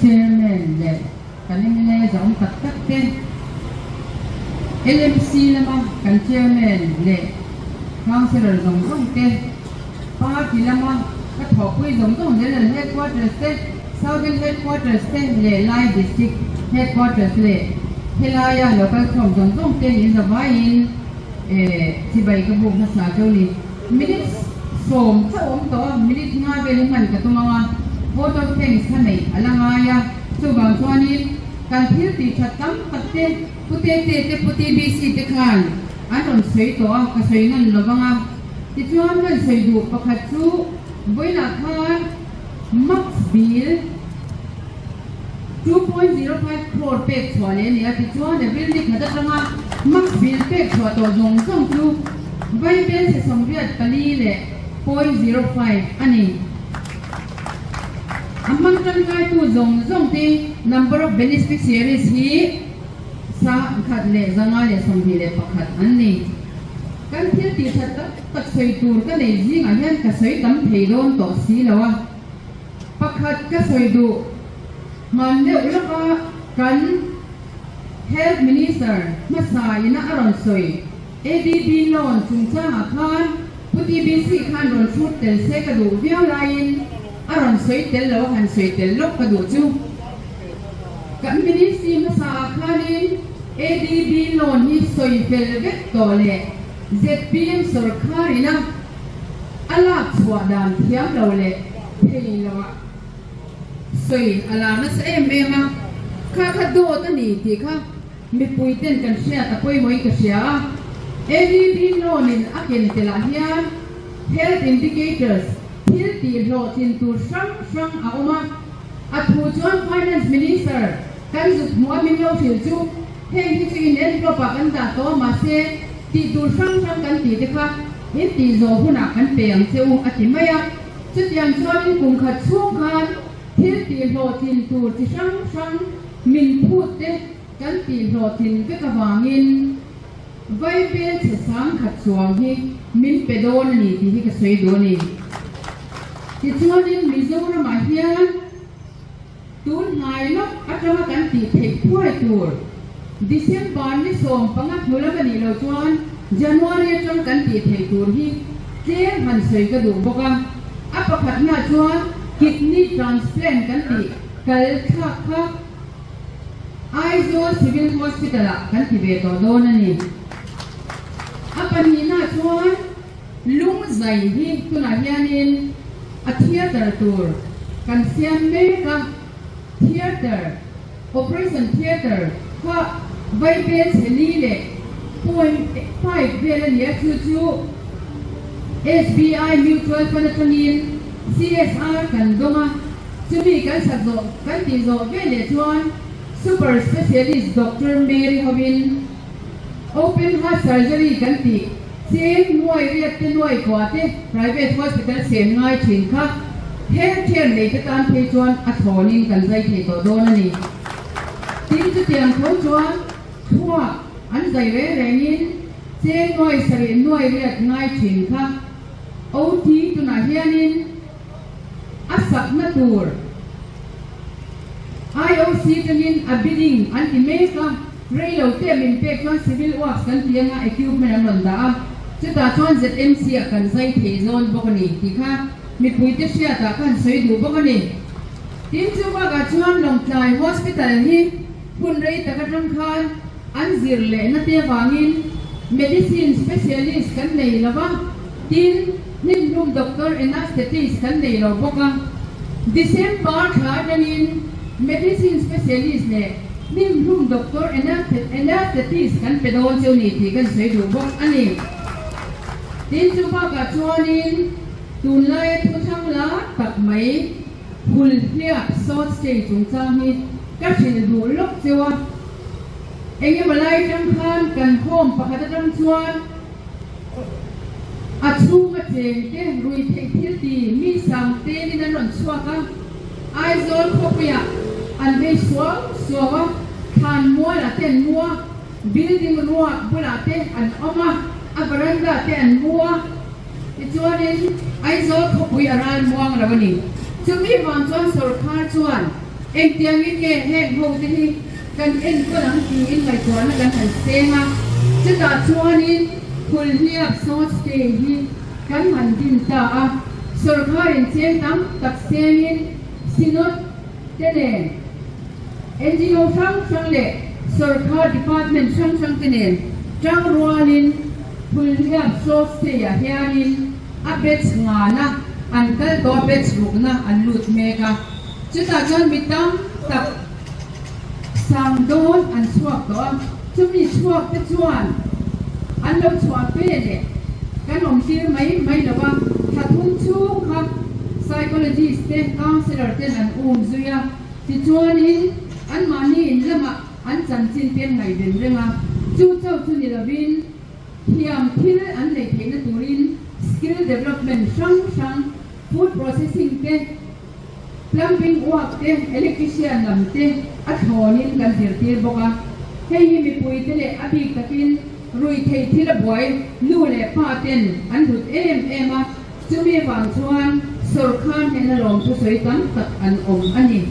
Chairman leh kan mla zawng tak tak te, LMC lama kan Chairman leh Councillor zawng zawng te, Party lama ka thawhpui zawng zawng General Headquarters te, Southern Headquarters te leh Lai District Headquarters leh helaia local khawm zawng zawng te in zavaiin chibai ka buk hmasa cheu ni. Minutes sawm chauh awm tawh a, minute nga vel hi hman ka tum ang a, vote of thanks kha neih a la ngai a, chuvang chuanin kan thil tih that tam tak te Pu Tete te Pu TBC te khan an rawn sawi tawh a, ka sawi nawn lo vang a. Tichuan kan sawi duh pakhat chu vawiinah khan Max Bill 2.05 crore pek chhuah leh a ni a, tichuan April ni khat atanga Max Bill pek chhuah tawh zawng zawng chu Vaibel chhe 88.05 a ni. A hmang tangkaitu zawng zawng te number of beneficiaries hi 1,521 an ni. Kan thil tih that tak tak sawi tur ka nei zingah hian ka sawi tam thei dawn tawh si lo a. Pakhat ka sawi duh hman deuh lawka kan Health Minister hmasa ina a rawn sawi ADB loan chungchangah khan Pu TBC khan rawn chhut tel se ka duh viau laiin a rawn sawi tel lo a han sawi tel lawk ka duh chu. Kan Ministry hmasa ah khanin ADB loan hi sawi fel vek tawh leh zpm sawrkhar ina a lak chhuah dan thiam lo leh thei lo ah sawi a la nasa em em a, kha kha dawt a ni tih kha Mipui ten kan hriat a pawimawhin ka hria a, ADB loan in a ken telh ah hian health indicators thil tih hlawhtlin tur hrang hrang a awm a, a thu chuan Finance Minister kan zuk hmuh a min lo hrilh chu heng hi chu in envelope ah kan dah tawh a mahse tih tur hrang hrang kan tih te kha in tih zawh hunah kan pe ang che u a ti mai a, chutiang chuanin kum khat chhung khan thil tih hlawhtlin tur chi hrang hrang Min phut te kan tih hlawhtlin vek avangin Vaibel chhe sang khat chuang hi min pe dawn a ni tih hi ka sawi duh a ni. Tichuanin Mizoramah hian tun hnai lawk atanga kan tih theih thuai tur December ni 15 hnu lam a nih loh chuan January atang kan tih theih tur hi tlem han sawi ka duh bawk a. A pakhatnaah chuan kidney transplant kan tih Kal thlak kha Aizawl Civil Hospital ah kan ti ve tawh dawn a ni. A pahnihna chuan lung zai hi tunah hianin a theatre tur kan siam mek a, theatre, operation theatre kha Vaibel chhe li leh point five vel a ni a, chu chu SBI Mutual Fund atangin CSR kan dawng a. Chumi kan sak zawh kan tih zawh ve leh chuan Super Specialist Doctor Mary hovin Open Heart Surgery kan tih cheng nuai riat te nuai kua te private hospital sem ngai thin kha health care nei te tan phei chuan a thlawnin kan zai thei tawh dawn a ni. Tin chutiang tho chuan thluak an zai reng rengin cheng nuai sarih nuai riat ngai thin kha OT tunah hianin A sakna tur IOC tangin a bidding an ti mek a, rei lo te min pek chuan civil works kan ti anga equipment an rawn dah a, chutah chuan ZMC ah kan zai thei zawn bawk a ni tih kha mipuite hriatah khan sawi duh bawk a ni. Tin chu bakah chuan Lawngtlai Hospital hi hun rei tak atang khan an zir lehna te avangin medicine specialist kan nei lo va, tin, Hnim hlum doctor anaesthetist kan nei lo bawk a, December thla atangin medicine specialist leh hnim hlum doctor anaesthetist kan pe dawn cheu ni tih kan sawi duh bawk a ni. Tin chu bakah chuanin tunlaia thuthang la tak mai hul hliap short stay chungchang hi ka hrilh duh lawk cheu a, engemaw lai atang khan kan home pakhat atang chuan A chhunga chengte rui theih thil ti mi sangtelin an rawn chhuak a, Aizawl khawpuiah an vei suau suau a, thlan mualah te an mu a, building ruak bulah te an awm a, a veranda te an mu a, tichuanin Aizawl khawpui a ral muang lo a ni. Chumi vang chuan sawrkhar chuan. Engtiangin nge heng ho te hi kan enkawl ang tiin ngaihtuahna kan han seng a, chutah chuanin Phulhliap Short Stay hi kan han din ta a, sawrkharin cheng tam tak sengin Synod te nen, NGO hrang hrang leh sawrkhar department hrang hrang te nen tang rualin Phulhliap Short Stay-ah hianin a batch ngana an kal tawh a, batch rukna an lut mek a. Chutah chuan mi tam tak sang dawn an chhuak tawh a, chumi chhuak te chuan an lo chhuah ve leh kan awm tir mai mai lo a, thla thum chhung kha psychologist te, counsellor ten an um zui a, tichuanin anmahni in lamah an chanchin te an ngaihven reng a, chu chauh chu ni lovin thiam thil an neih theihna turin skill development hrang hrang, food processing te, Plumbing work te, electrician lam te a thlawnin kan zirtir bawk a. Hei hi mipuite leh a bik takin ruihtheih thil a buai nu leh pa ten an hlut em em a, chumi vang chuan sawrkhar hnena lawmthu sawi tam tak an awm a ni.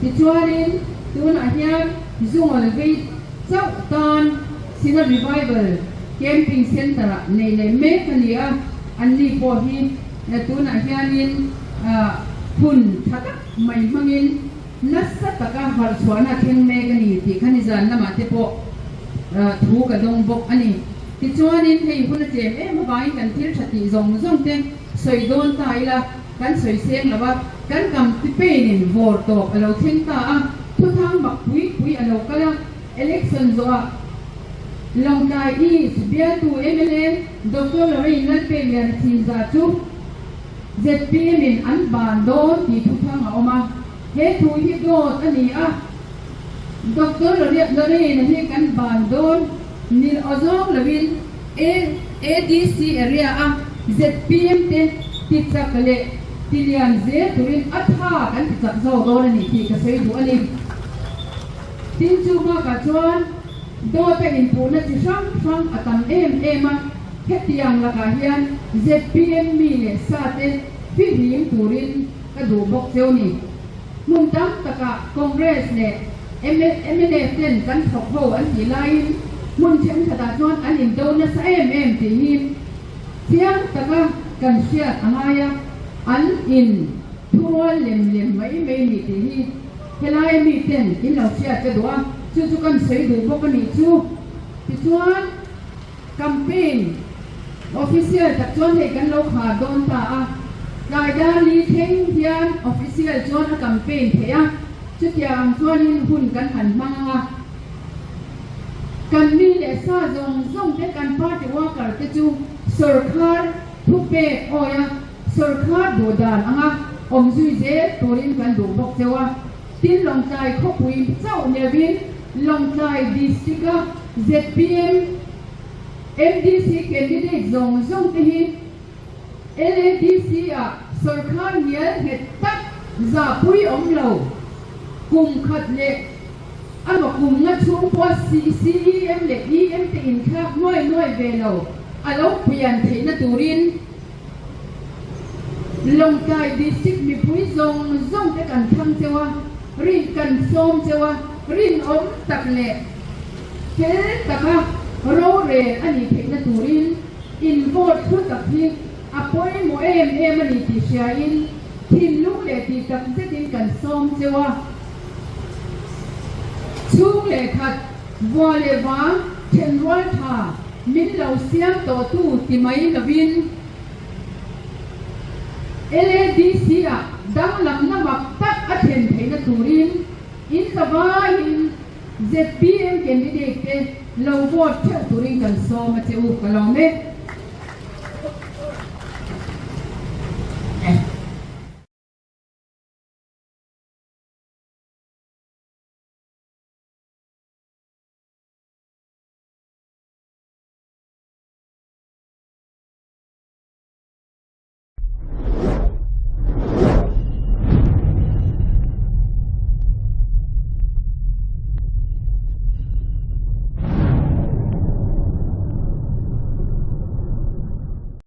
Tichuanin tunah hian Zungawl vei chauh tan Synod Revival Camping Centre-ah neih leh mek a ni a, anni pawh hi tunah hianin hun tha tak mai hmangin nasa taka harh chhuahna a thleng mek a ni tih kha nizan lamah te pawh thu ka dawng bawk a ni. Tichuanin hei hun a tlem em avangin kan thil tha tih zawng zawng te sawi dawn ta ila kan sawi seng lo a, kan campaign-in vawr tawp a lo thleng ta a, thuthang mak pui pui a lo kal a, election zawhah Lawngtlai East bialtu mla Doctor Lorraine Lalpekliana Chinza chu zpm in an ban dawn tih thuthang a awm a, he thu hi dawt a ni a, Doctor Lorraine hi kan ban dawn nil aw zawng loin ADC area a zpm te ti chak leh ti lian zel turin a tha kan ti chak zawk dawn a ni tih ka sawi duh a ni. Tin chu bakah chuan dawt a inpuhna chi hrang hrang a tam em em a, hetiang lakah hian zpm mi leh sa te fihlim turin ka duh bawk cheu ni. Hmun tam takah Congress leh mnf ten kan thawk ho an tih laiin hmun thenkhatah chuan an indo nasa em em tih hi chiang taka kan hriat a ngai a, an in thurual lem lem mai mai ni tih hi Helai mi ten in lo hriat ka duh a, chu chu kan sawi duh bawk a nih chu. Tichuan, campaign official tak chuan hei kan lo khar dawn ta a, tlai dar li thleng hian official chuan a campaign theih a, chutiang ang chuanin hun kan han hmang ang a. Kan mi leh sa zawng zawng te, kan party worker te chu sawrkhar thupek awi a, Sawrkhar duh dan anga awm zui zel turin kan duh bawk cheu a, tin Lawngtlai khawpui chauh niavin Lawngtlai District-a zpm MDC candidate zawng zawng te hi LADC-ah sawrkhar ngial nghet tak zahpui awm lo kum khat leh a maw kum nga chhung pawh CEM leh EM te inthlak nuai nuai ve lo a lo pian theihna turin Lawngtlai District mipui zawng zawng te kan thlang cheu a, rin kan sawm cheu a, rinawm tak leh fel taka rorel a nih theihna turin in vote hlu tak hi a pawimawh em em a ni tih hriain thinlung leh tih tak zetin kan sawm cheu a. Chhung leh khat, vua leh vang, thenrual tha min lo siam tawhtu ti mai lovin LADC-ah danglamna mak tak a thlen theihna turin in zavaiin zpm candidate te lo vote theuh turin kan sawm a che u ka lawm e.